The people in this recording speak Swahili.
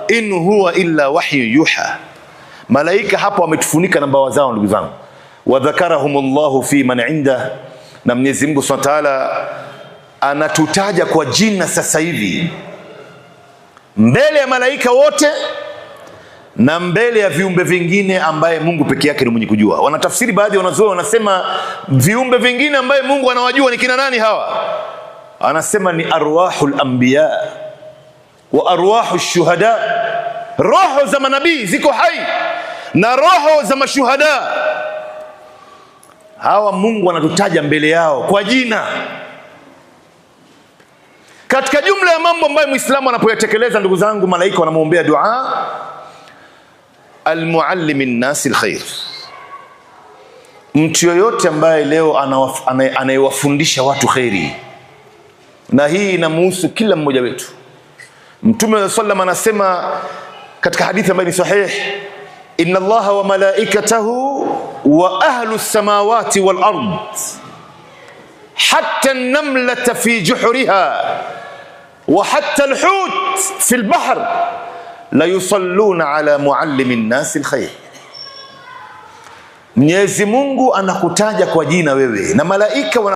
In huwa illa wahyu yuha. Malaika hapo wametufunika na mbawa zao, ndugu zangu. Wa dhakarahumullahu fi man inda, na Mwenyezi Mungu Subhanahu wa Ta'ala anatutaja kwa jina sasa hivi mbele ya malaika wote na mbele ya viumbe vingine ambaye Mungu peke yake ni mwenye kujua. Wanatafsiri baadhi ya wanazuoni wanasema viumbe vingine ambaye Mungu anawajua ni kina nani hawa? Anasema ni arwahul anbiya wa arwahu shuhada, roho za manabii ziko hai na roho za mashuhada. Hawa Mungu anatutaja mbele yao kwa jina. Katika jumla ya mambo ambayo Muislamu anapoyatekeleza, ndugu zangu, malaika wanamwombea dua, almuallimi nnasi lkhair, mtu yoyote ambaye leo anayewafundisha watu kheri, na hii inamuhusu kila mmoja wetu. Mtume wa sallam anasema katika hadithi ambayo ni sahih, inna Allaha wa malaikatahu wa ahlu samawati wal ard hatta an-namlata fi juhriha wa hatta al-hut fi al-bahr la yusalluna ala muallimi nnasi alkhair. Mwenyezi Mungu anakutaja kwa jina wewe na malaika wana